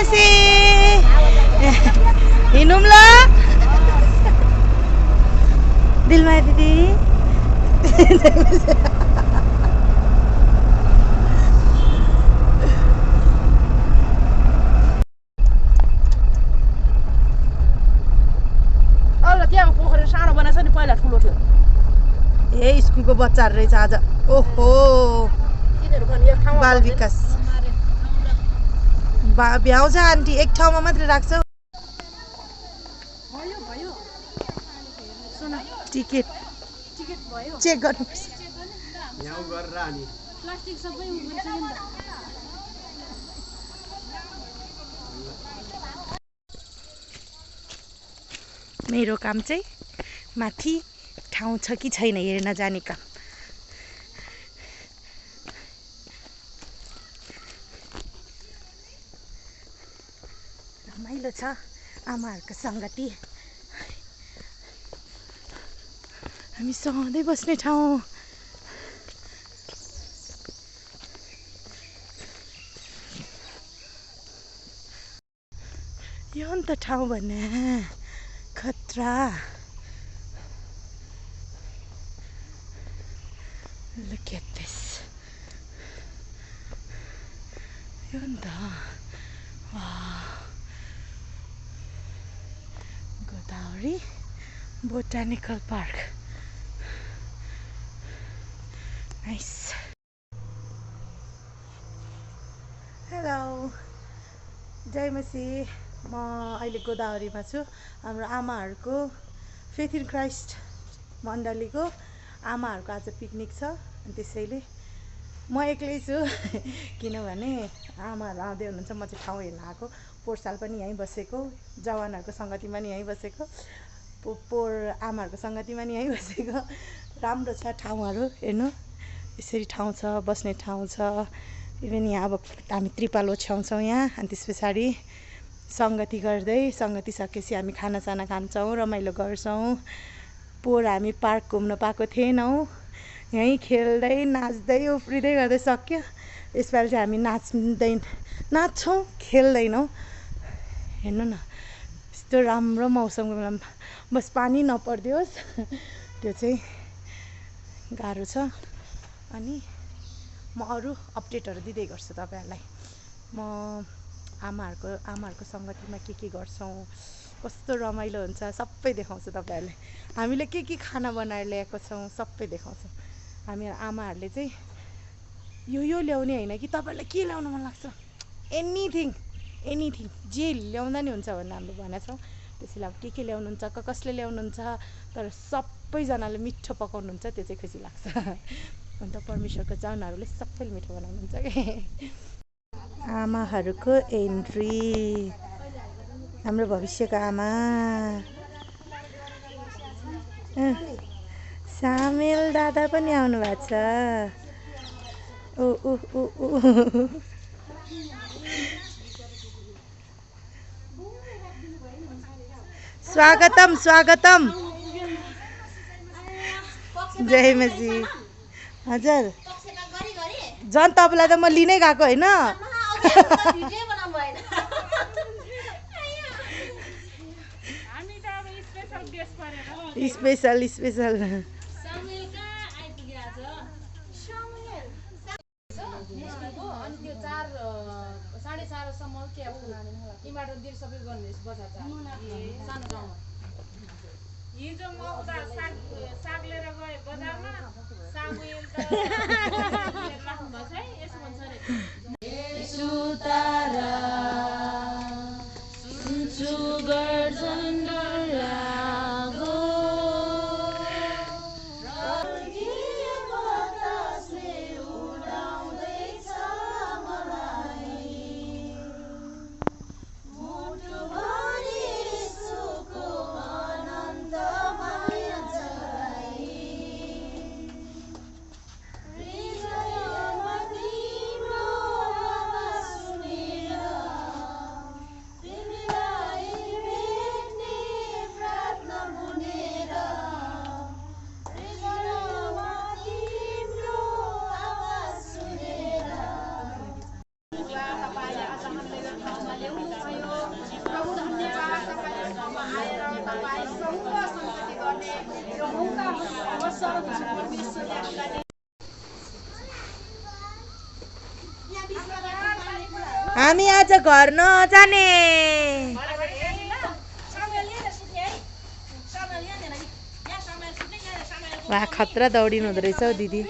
मसी हिँडौँ ल दिलमाया दिदी त्यहाँ पोखरी सानो बनाएछ नि पहिला ठुलो थियो ए स्कुलको बच्चाहरू रहेछ आज ओहो बाल विकास भ्याउँछ आन्टी एक ठाउँमा मात्रै राख्छ टिकट चेक गर्नुपर्छ मेरो काम चाहिँ माथि ठाउँ छ कि छैन हेर्न जाने काम रमाइलो छ आमाहरूको सङ्गति हामी सधैँ बस्ने ठाउँ यो नि त ठाउँ भने खतरा Look at this. यो नि त Godavari botanical park nice hello जय मसी म अहिले गोदावरीमा छु हाम्रो आमाहरूको फेथ इन क्राइस्ट मण्डलीको आमाहरूको आज पिकनिक छ अनि त्यसैले म एक्लै छु किनभने आमाहरू आउँदै हुनुहुन्छ म चाहिँ ठाउँ हेर्न आएको पोहोर साल पनि यहीँ बसेको जवानहरूको सङ्गतिमा नि यहीँ बसेको पोहोर आमाहरूको सङ्गतिमा नि यहीँ बसेको राम्रो छ ठाउँहरू हेर्नु यसरी ठाउँ छ बस्ने ठाउँ छ इभन यहाँ अब हामी त्रिपाल ओछ्याउँछौँ यहाँ अनि त्यस पछाडि सङ्गति गर्दै सङ्गति सकेपछि हामी खानासाना खान्छौँ रमाइलो गर्छौँ पोहोर हामी पार्क घुम्न पाएको थिएनौँ यहीँ खेल्दै नाच्दै उफ्रिँदै गर्दै सक्यो यसपालि चाहिँ हामी नाच्छौँ खेल्दैनौँ हेर्नु न यस्तो राम्रो मौसमको बेलामा बस पानी नपरिदियोस् त्यो चाहिँ गाह्रो छ अनि म अरू अपडेटहरू दिँदै गर्छु तपाईँहरूलाई म आमाहरूको सङ्गतिमा के गर्छौँ कस्तो रमाइलो हुन्छ सबै देखाउँछु तपाईँहरूलाई हामीले के खाना बनाएर ल्याएको छौँ सबै देखाउँछौँ हामी आमाहरूले चाहिँ यो ल्याउने होइन कि तपाईँहरूलाई के ल्याउनु मन लाग्छ एनिथिङ जे ल्याउँदा नि हुन्छ भनेर हामीले भनेको छौँ त्यसैले अब के ल्याउनुहुन्छ कसले ल्याउनुहुन्छ तर सबैजनाले मिठो पकाउनुहुन्छ त्यो चाहिँ खुसी लाग्छ अन्त परमेश्वरको जानहरूले सबैले मिठो बनाउनुहुन्छ कि आमाहरूको एन्ट्री हाम्रो भविष्यको आमा सामेल दादा पनि आउनु भएको छ स्वागतम जय मसी हजुर झन् तपाईँलाई त म लिनै गएको होइन स्पेशल हिजो म उता साग लिएर गए बजारमा सामुएल त राख्नु भएको छ है यसो भन्छ रे सुतारा सुन्छु गर्जन लागो हामी आज घर नजाने। वा खतरा दौडिनु हुँदो रहेछ हौ दिदी।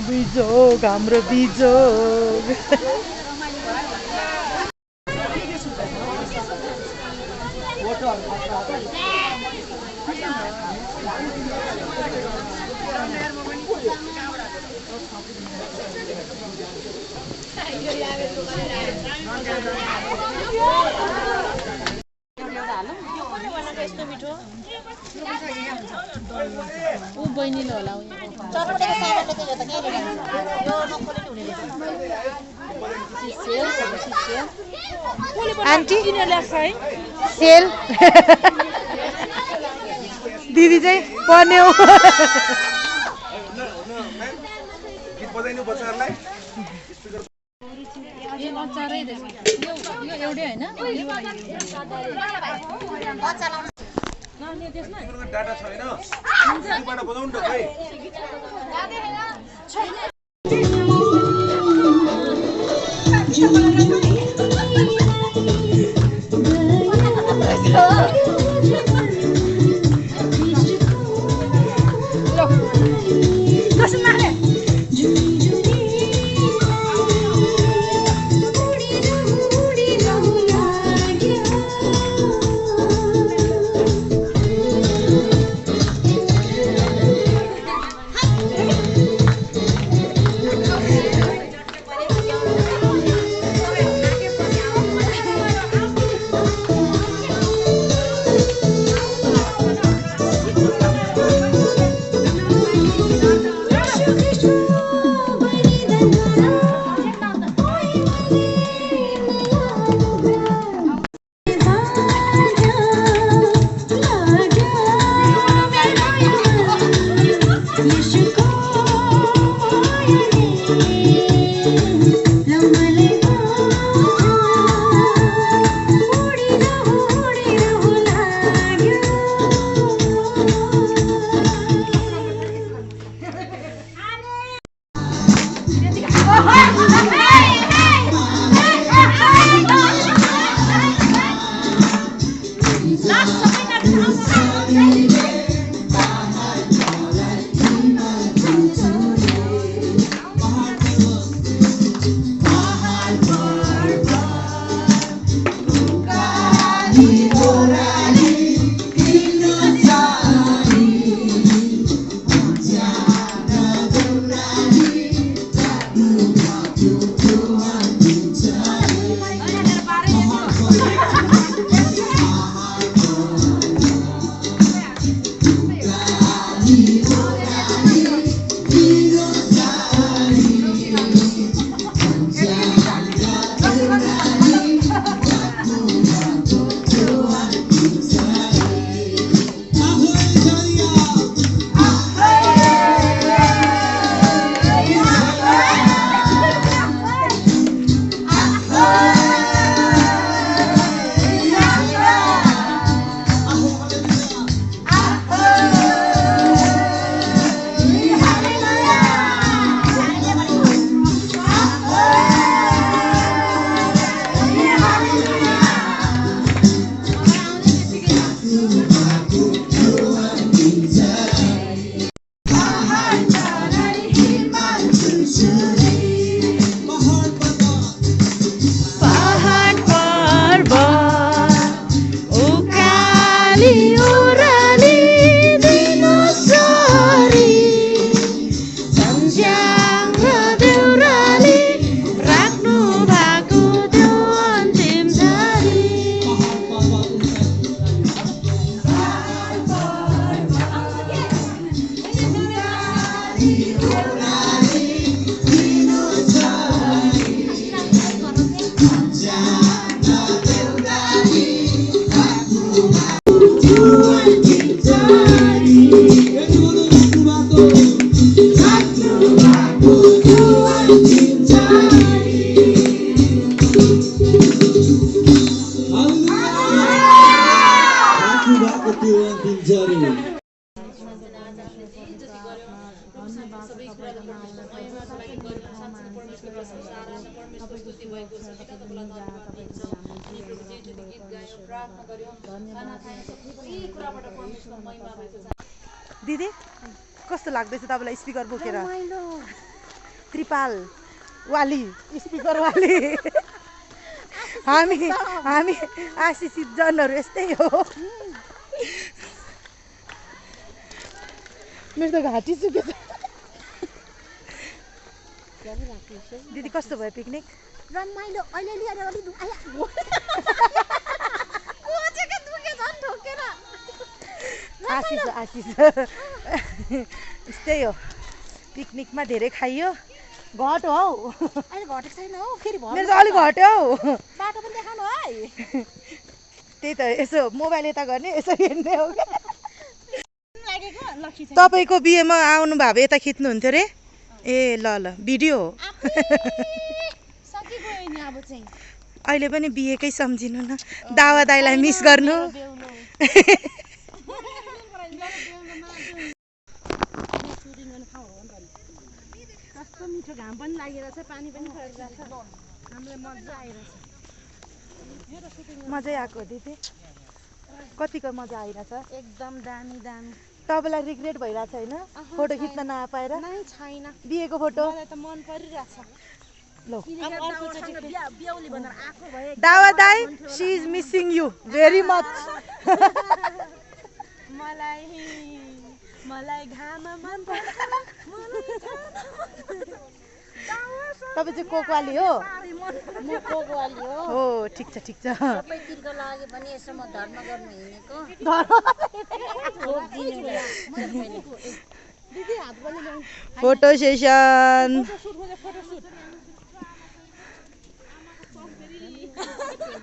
बिजोग हाम्रो बिजोग। ऊ बहिनीले होला आन्टी सेल दिदी चाहिँ पर्ने हो। डाटा छैन युट्युबबाट बजाउनु त खै दिदी कस्तो लाग्दैछ तपाईँलाई स्पिकर बोकेर त्रिपाल वाली स्पिकर वाली हामी आशिषित जनहरू यस्तै हो मेरो त घाँटी सुकेछ दिदी कस्तो भयो पिकनिक रमाइलो अलिअलि अलि आशिष यस्तै हो पिकनिकमा धेरै खाइयो घट हौ अहिले घटेको छैन हौ फेरि मेरो त अलिक घट्यो हौ बाटो पनि देखाउनु है त्यही त यसो मोबाइल यता गर्ने यसो हेर्ने हो क्या लागेको लक्ष्मी तपाईँको बिहेमा आउनु भयो भए यता खिच्नुहुन्थ्यो रे ए ल भिडियो हो सकिगयो नि अब चाहिँ अहिले पनि बिहेकै सम्झिनु न दावा दाइलाई मिस गर्नु कस्तो मिठो घाम पनि लागिरहेछ पानी पनि परिरहेछ हामीलाई मजा आइरहेछ मजै आएको दिदी कतिको मजा आइरहेछ एकदम दामी दामी तपाईँलाई रिग्रेट भइरहेछ होइन फोटो खिच्न नपाएर नै छैन बिहेको फोटो मलाई त मन परिरहेछ लो ब्याउली भनेर आएको भए दावा दाइ she is missing you very much मलाई घाम मन पर्छ तपाईँ चाहिँ कोकवाली हो म कोकवाली हो हो ठिक छ सबैतिरको लागि पनि यसो म धर्म गर्नु हिँडेको दिदी हात पनि ल्याउनु फोटो सेसन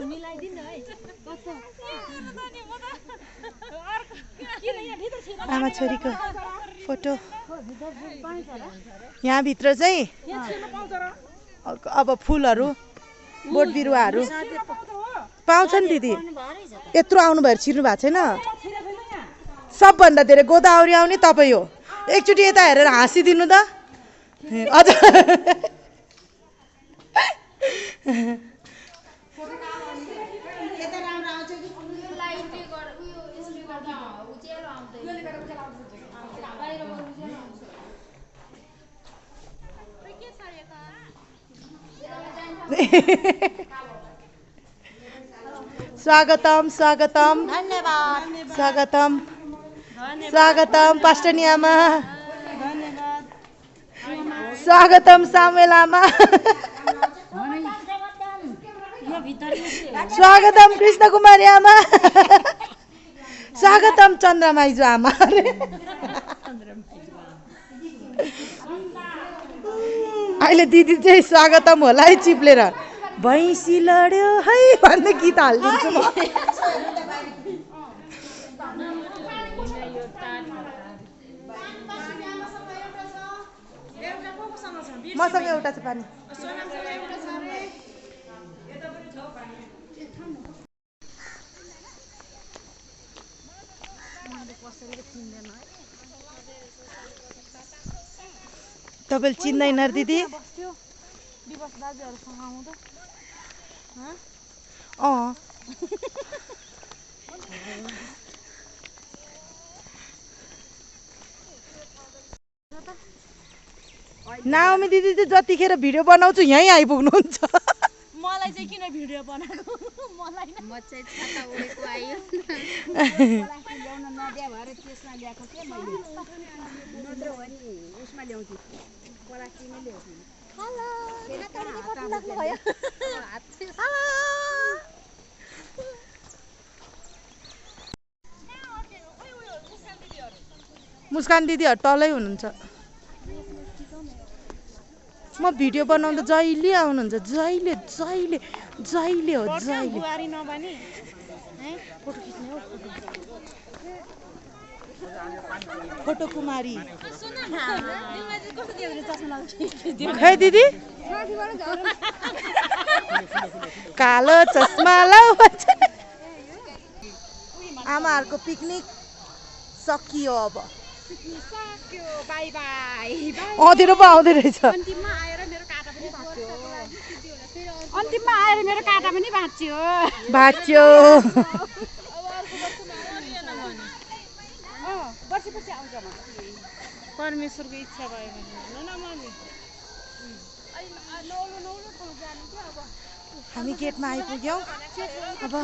मिलाइदिनु है कस्तो आमा छोरीको फोटो यहाँभित्र चाहिँ अब फुलहरू बोट बिरुवाहरू पाउँछ नि दिदी यत्रो आउनु भएर छिर्नु भएको छैन सबभन्दा धेरै गोदावरी आउने तपाईँ हो एकचोटि यता हेरेर हाँसिदिनु त अझ स्वागतम धन्यवाद स्वागतम पास्टरनी आमा स्वागतम सामुएल आमा स्वागतम कृष्ण कुमारी आमा स्वागतम चन्द्रमाइजू आमा अहिले दिदी चाहिँ स्वागतम होला है चिप्लेर भैँसी लड्यो है भन्ने गीत हालिदिन्छु म मसँग एउटा छ पानी तपाईँले चिन्दैन दिदी नाओमी दिदी चाहिँ जतिखेर भिडियो बनाउँछु यहीँ आइपुग्नुहुन्छ मलाई चाहिँ किन भिडियो बनाएको मलाई म चाहिँ छाता उडेको आयो ल्याउन नदिया भएर त्यसमा ल्याएको के मैले नत्र भने उसमा ल्याउँछु पलास्टिकमा ल्याउँछु हेलो छाता उडेको कति लाग्नु भयो हेलो मुस्कान दिदीहरू तलै हुनुहुन्छ म भिडियो बनाउँदा जहिले आउनुहुन्छ जहिले जहिले जहिले हो जहिले बुहारी नबनी है फोटो खिच्ने हो फोटो कुमारी सुन न दिलमा चाहिँ कस्तो देख्यो चस्मा लगाउँछ खै दिदी कालो चस्मा लाउ आमाहरूको पिकनिक सकियो अब सक्यो बाई बाई अँधेरो पो आउँदै रहेछ अन्तिममा आएर मेरो काटा पनि भाँच्यो अन्तिममा आएर मेरो काटा पनि भाँच्यो भाँच्यो वर्षपछि आउँछ म परमेश्वरको इच्छा भयो भने भन न मम्मी हामी गेटमा आइपुग्यौँ अब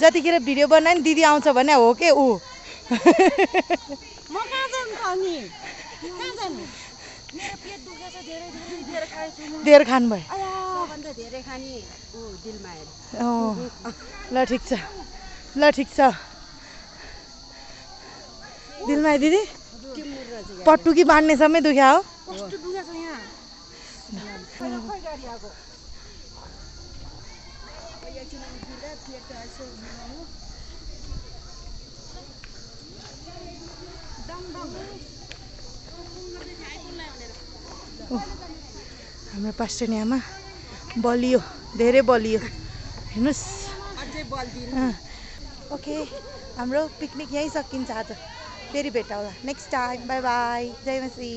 जतिखेर भिडियो बनायो नि दिदी आउँछ भने हो के ऊ म कहाँ जानु त अनि कहाँ जानु मेरो पेट दुखेछ धेरै धेरै खाएछु धेर खानुभयो सबभन्दा धेरै खाने ऊ दिलमाया ल ठिक छ ल ठिक छ दिलमाया दिदी के मुर्रा चाहिँ पटुकी बाँध्ने समय दुख्या हो कस्तो दुखेछ यहाँ खै गाडी आएको हाम्रो पास्टरनी आमा बलियो धेरै बलियो हेर्नुहोस् अझै बल्दिन ओके हाम्रो पिकनिक यहीँ सकिन्छ आज फेरि भेट होला नेक्स्ट टाइम बाई बाई जय मसी